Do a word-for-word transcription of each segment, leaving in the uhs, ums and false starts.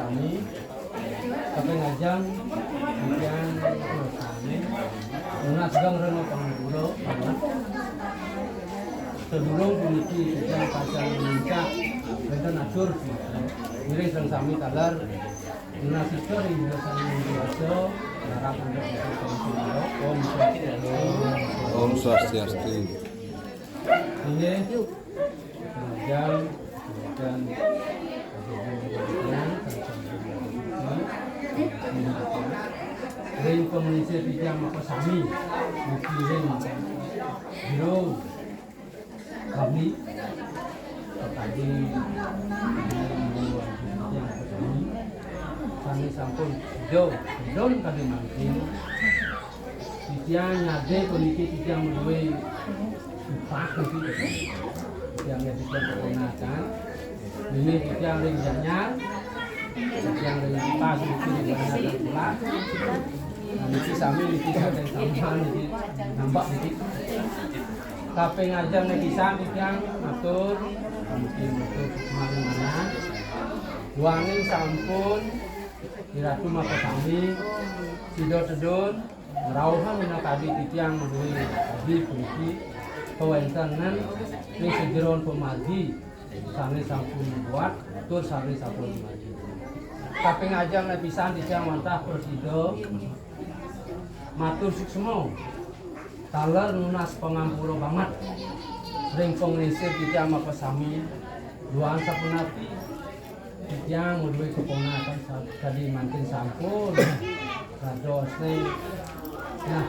Kami, tapi ngajeng, ngajeng, kami, nunas geng reno panggulo, sedurung puniki ngajeng pasang puncak, wénten atur, ngiring sareng sami taler, nunas icor ing biasa ing biasa, harap untuk bisa. Om Swastiastu. Om Swastiastu. Inggih. Kemudian, kemudian, ring panglingsir titiang makasami, mugi ring jero kami, tadi, titiang makasami, kami sampun sida, sida kami mangkin, titiang nyadé puniki titiang madué upah niki. Titiang nyadé titiang keponakan. Ini titiang ring Gianyar. Titiang ring Pas niki ring Gianyar dan Pulang. Nah, niki sami niki saking sami niki nampak niki. Kaping ajeng niki sami titiang matur. Niki matur sukmana. Duaning sampun Iratu makasami. Sida tedun. Rauhan minakadi titiang madué adi puniki, kawéntenan ring sajeroning pamargi sané sampun buat, tur sané sampun dumargi. Kaping ajeng pisan titiang wantah prasida matur suksma, taler nunas pangampura banget ring panglingsir titiang makasami, duaning sapunapi. Titiang madué keponakan sa-, kadi mangkin sampun dadosné. Nah,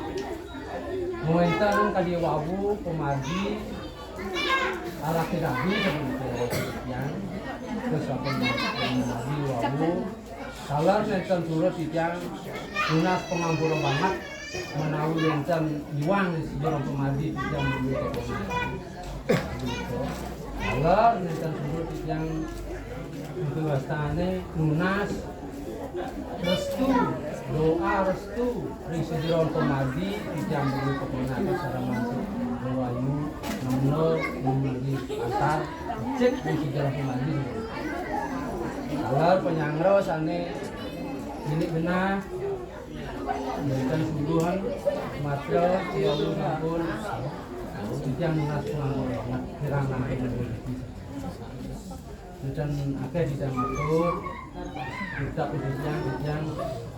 ngawéntenan kadi wau pamargi alaki rabi sampun titiang. Terus sampun pamargi wau. Taler nénten surut titiang nunas pangampura banget. Menawi wénten iwang sajeroning pamargi titiang madué keponakan. Taler nénten surut titiang madué wastané nunas restu, doa restu ring sajeroning pamargi titiang madué keponakan sareng mantuk bawayu, namna, pamargi antar, cek ring sajeroning pamargi. Taler panyanggra sané milik genah, nénten sungguhan matra tiang sampun titiang nunas panganggo banget kirang langkung rezeki. Nénten akéh titiang matur, kita titiang, titiang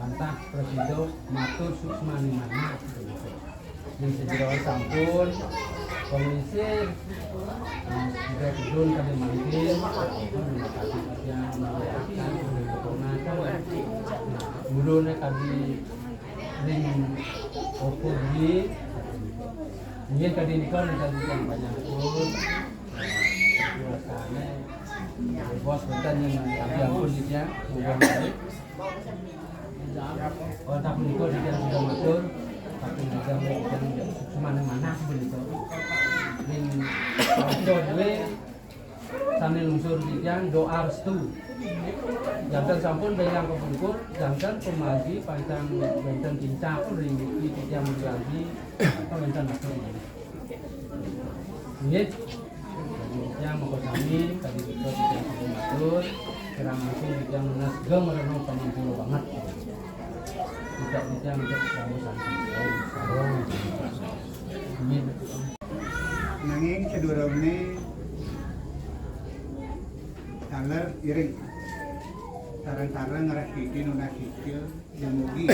wantah prasida matur suksmaning manah. Ning sajeroning sampun panglingsir, nah, sudah turun kami mangkin, sampun minakadi titiang mamuliakan, keponakan. Guruné kami ring opo beli. Inggih kadi nika nika yang banyak pun. Biasane bos benten yang kami ampun dia, bukan balik. Oh, tapi nika dia sudah matur, tapi juga yang semana-mana begitu. Ring opo duwe Sané lungsur titiang doa restu. Janten sampun bénjang kapungkur, janten pamargi pacang wénten tincapun ring niki titiang madué, wénten atur. Nggih. Titiang monggo sami, kadi punika titiang sampun matur, kirang langkung titiang nunas geng rena pangampura banget. Tidak titiang untuk kamu santi. Nggih. Nanging sadurungé taler iring. Sareng-sareng ngrastiti nunas sicil dumugi.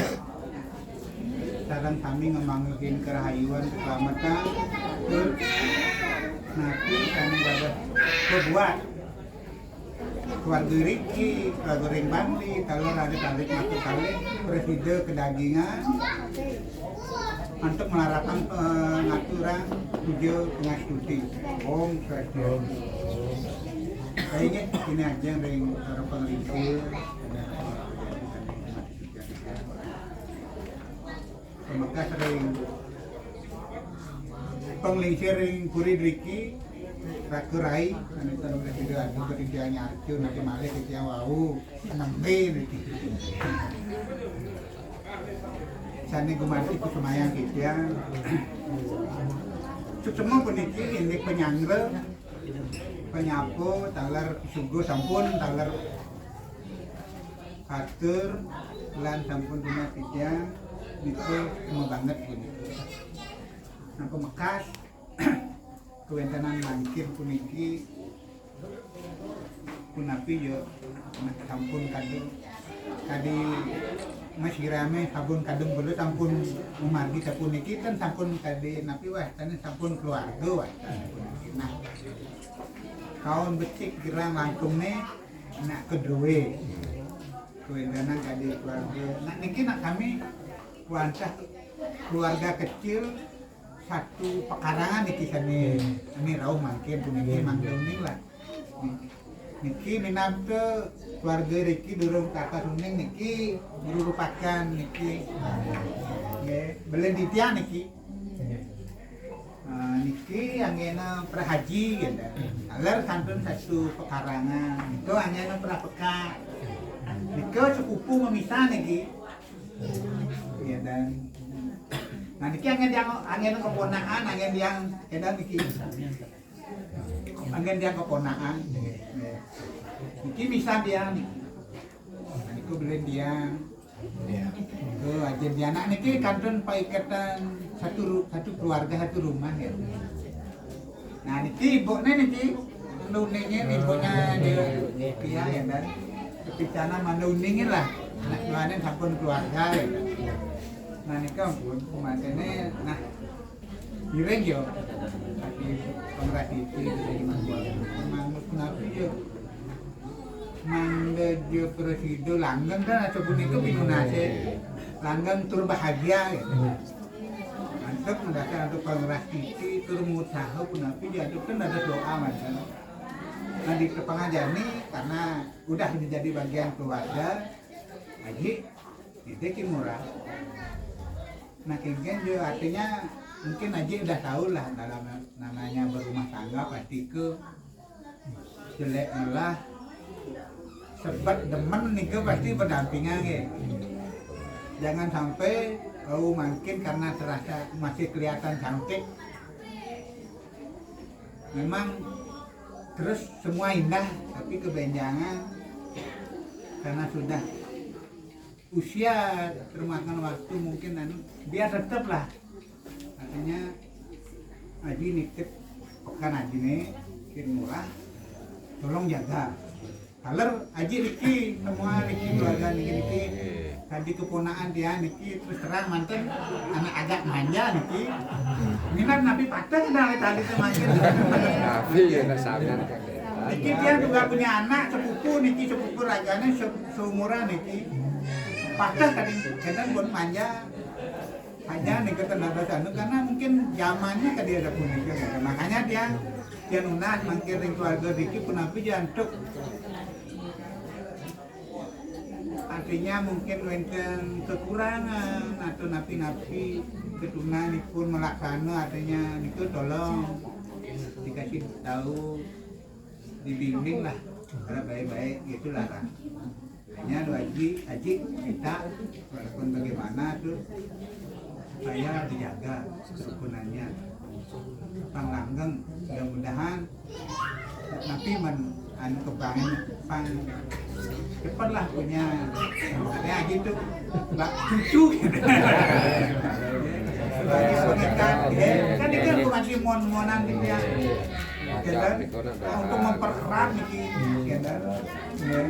Sareng sami ngemanggihin kerahayuan keselamatan. Tur napi sané dados bebuat. Keluarga Riki, keluarga Ring Bandi, taler raga taler matur kalih, prasida kedagingan, antuk malarapan pangaturan puja pangastuti. Om Swastiastu. Sainggih, ini aja ring para panglingsir. Maka sering penglingsir ring puri driki, raku rai, anu ten udah video anu, beri dia nyarcu, nanti malih dia wau, nembe driki. Sane gumanti kusumayang titiang. Suksma puniki indik panyanggra, panyapo, taler sugu sampun, taler atur, lan sampun tunas titiang, nika suksma banget puniki. Napa mekas, kawentenan mangkin puniki, punapi ya, sampun kadung, kadi Mas Girame sampun kadung bela sampun mamargi sapuniki, ten sampun kadi napi wastane, sampun keluarga wastane puniki. Nah, kaon becik girang langkungne nak kedue. Kawentenan kadi keluarga. Nah, niki nak kami wantah keluarga kecil satu pekarangan niki sane, ane rauh mangkin puniki mangkin lah. Niki minab te keluarga riki durung kakas uning niki merupakan niki. Nggih, belen titiang niki. Ah, niki anggena Prahaji, ya, dan. Aler kantun satu pekarangan. Itu anggena Prapeka. Nika sepupu memisah niki. Ya, dan. Nah, niki anggena yang, anggena keponakan, anggena yang, ya, dan niki. Anggena yang keponakan. Niki misah dia niki. Nah, niku belen dia. Iya. Tuh, aja dia anak niki kantun paiketan satu ru-, satu keluarga, satu rumah, ya. Nah, niki ibune niki, lunine ibune dia, ya, dan kepicanan mana uningin lah. Anak tuane sampun keluarga, ya. Nah, niki ampun, mantene, nah, Giring yo. Tapi pengrasiti dari manggul. Manut napi yo. Mangda dia prasida langgeng kan, aja punika pinunase. Langgeng tur bahagia, ya. Mantep mendasar untuk pengrasiti, tur ngusaha punapi diaturkan ada doa, manten. Nah, di Kepangajani karena udah menjadi bagian keluarga, Aji, itu Ki Murah. Nah, kengken juga artinya mungkin Aji udah tahu lah dalam namanya berumah tangga pasti ke jelek melah sebab demen nih ke pasti berdampingan ya. Jangan sampai kau mungkin karena terasa masih kelihatan cantik. Memang terus semua indah tapi kebenjangan karena sudah usia termakan waktu mungkin anu biar tetep lah artinya Aji nitip pekan Aji nih Ki Murah tolong jaga kaler Aji niki semua niki keluarga niki niki tadi keponaan dia niki terus terang manten anak agak manja niki minat nabi patah kenal tadi itu manja Tapi ya nggak sadar kan. Niki dia juga punya anak sepupu niki sepupu ragane se- seumuran niki. Patah tadi kadang pun manja aja nih ke tenaga sana karena mungkin zamannya ke dia pun nika gitu. Makanya dia dia nunas mangkir ring keluarga Riki pun napi jantuk artinya mungkin wenten kekurangan atau napi-napi keturunan pun melaksana artinya itu tolong dikasih tahu dibimbing lah cara baik-baik gitulah kan hanya doa haji haji kita walaupun bagaimana tuh supaya dijaga kerukunannya pang langgeng mudah-mudahan tapi men anu kebangen pang cepatlah punya ada haji tuh bak cucu gitu sebagai pengikat ya kan itu bukan si mon monan gitu ya gitu kan untuk mempererat nih gitu ya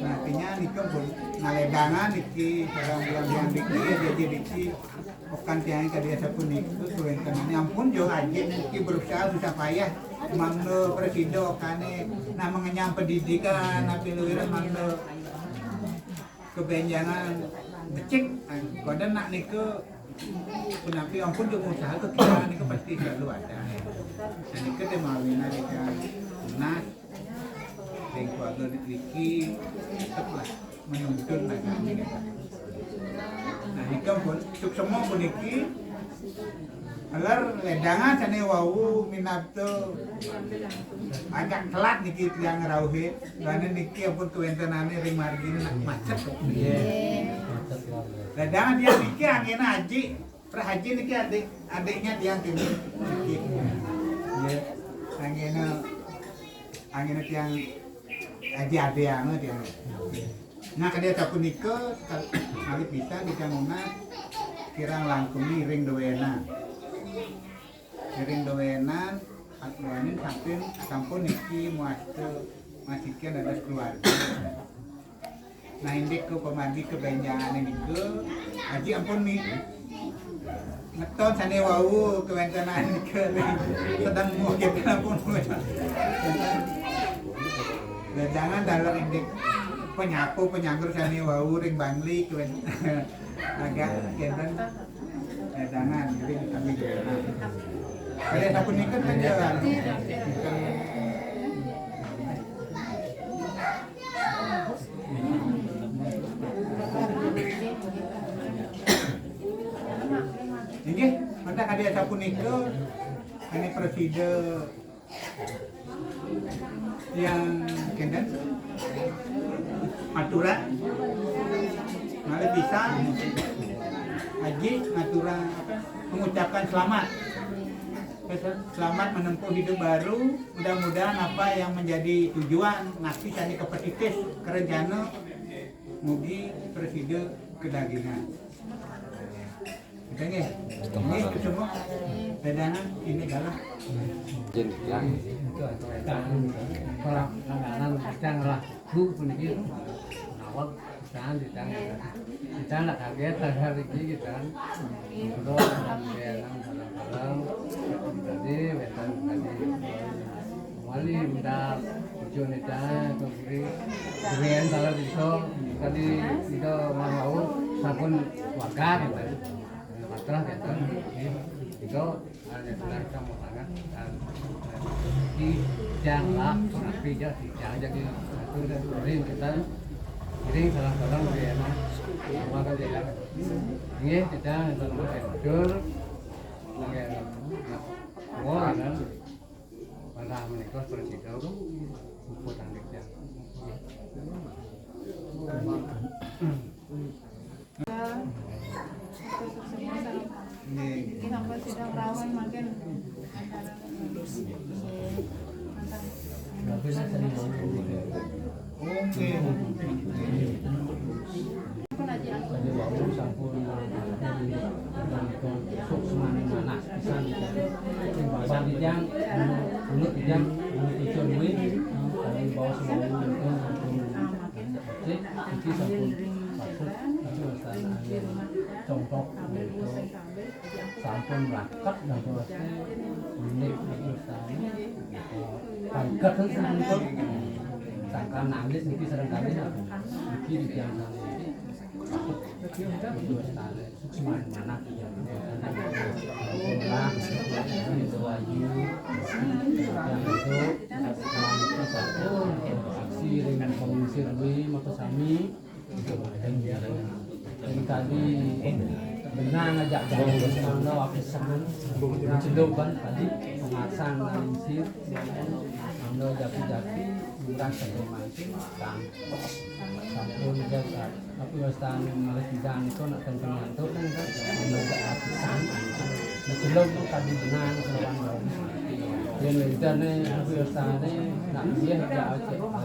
nah artinya nika pun ngaledangan niki orang bilang yang diki ya jadi diki okan tiang kadi sapunika kuwi kenane ampun jo aji niki berusaha susah payah mangda presida okane nah mengenyam pendidikan napi luwiran mangda kebenjangan becik kodan nak nika punapi ampun jo usaha ke kita nika pasti selalu ada nah nika te mawina nika nas ring keluarga niki tetep lah menuntun lah kami nika nah ini Ampun, suksema puniki, ler ledangan sane wau minab tu agak telat niki tiang ngrauhin. Karena niki ampun kawentenane ring margine nak macet. Nggih. Ledangan tiang niki anggena Aji, Prah Aji niki adik, adiknya tiang kene. Niki. Nggih. Anggena, anggena tiang Aji ade anu tiang. Nah, kadi sapunika, kal-, malih pisan tiang nunas kirang langkung ring dawenan. Ring dawenan, at-, dawenan sampun, sampun niki muasta masikian dados keluarga. Nah, indik ke pamargi kabenjangane nika, Aji ampun mi-, ngeton sane wau kawentenan nika ring sedeng mungkin ampun. Ledangan taler indik penyapa penyangger sane wau ring Bangli kawen-, agak kenten ledangan ring kami kawentenan. Kadi sapunika saja. Inggih, mangda kadi sapunika, kene prasida tiang kenten aturan malih pisan Aji ngaturang apa, mengucapkan selamat. Selamat menempuh hidup baru. Mudah-mudahan apa yang menjadi tujuan, napi sane kapatitis, karencana, mugi prasida kadagingan. Kita nggih. Ini semua ledangan ini galah. Jin. Pelaksanaan kita ngelah bu puniki. Nawab kita, kita, kita lah kaget, hari ini kita. Ngobrol, salam-salam. Tadi, wetan tadi. Wali minta tujuan kita, ke kiri. Kirian salah bisa, tadi kita mau sampun wakar, gitu. Masalah, gitu. Itu ada sekarang kamu sangat, dan, dan, di, janganlah, tapi ya, jangan jadi satu dan lain kita. Jadi salah-salah, lebih enak. Maka dia, ini kita, yang sama, betul. Oke, wah, kan? Pada menikah, terus itu, luput, anggap ya. Nggih. Iki sampun sidang rawan mangkin antara. Oke. Pun aja aku. Jadi wau sampun dari, dari, sok semana mana pisan. Sing bapak dijang, menurut dijang, menurut tujuan kuwi, dari bawah semua itu sampun. Cek, iki sampun patut, iki wastane contoh. Sampun raket dados milik wastane. Raket sampun sangkan alit niki sareng kalih. Niki di jaman niki. Iki wastane suksman manah. Lah, itu ayu. Yang itu, aksi ring pengusir kuwi maka sami. Yen tadi benang ajak jalan mangda wapisan, celuban tadi pengasan lingsir, mangda jati-jati murah saja mangkin, kan. Sampun jaga, tapi wastane malih tidak itu nak tentang ngantuk kan, kan, mangda wapisan. Nah, celub tu tadi benang selawan bau. Yen wastane, tapi wastane nak dia ajak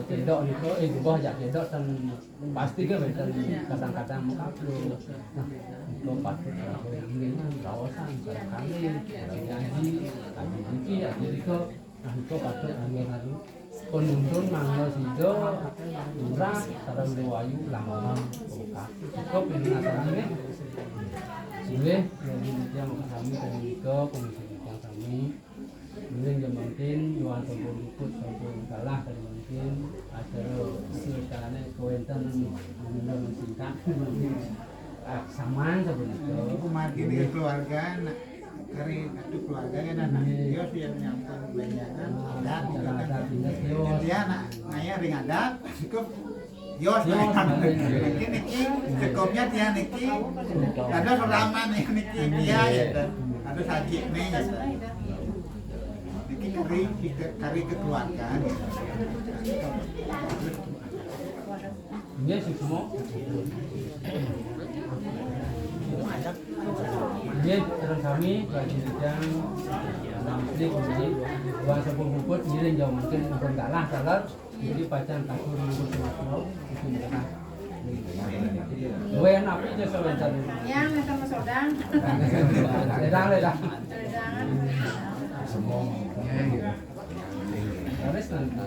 cendok niku, eh, jubah ajak cendok dan pasti kan wénten kadang-kadang mengkaplung. Nah, itu patut kalau ini kan kawasan barangkali ngaji, ngaji iki, ngaji iko. Nah, itu patut anggen lalu. Penuntun mangga sida murah sareng dewayu lambang. Itu peringatan ini. Boleh, jadi yang kami dan juga komisi yang kami. Mungkin ya mungkin, Yuan sampun luput, sampun kalah kali mungkin. Acara itu caranya kewenten menunda singkat. Ah, saman sampun itu. Ibu margi ini keluarga, nak kari satu keluarga kan anak. Iya. Dia sih yang nyampun banyakan. Ah, adat, cara adat, iya. Dia anak, ngaya ring adat, cukup. Yo, niki, niki, sekomnya dia niki, ada selaman niki, dia ya, ada sakit nih. Niki kari, kari kekeluargaan. Nggih, suksma. Nggih, terus sami bagi ridang, nang istri, kunci, wong sepuh puput, ngiring jauh mungkin pun kalah, salah. Jadi pacan takur nunggu semaksimal, itu mereka. Wen, apa itu sewentan? Yang, yang sama sodang. Ledang, ledang. Ledangan. Terus, nanti.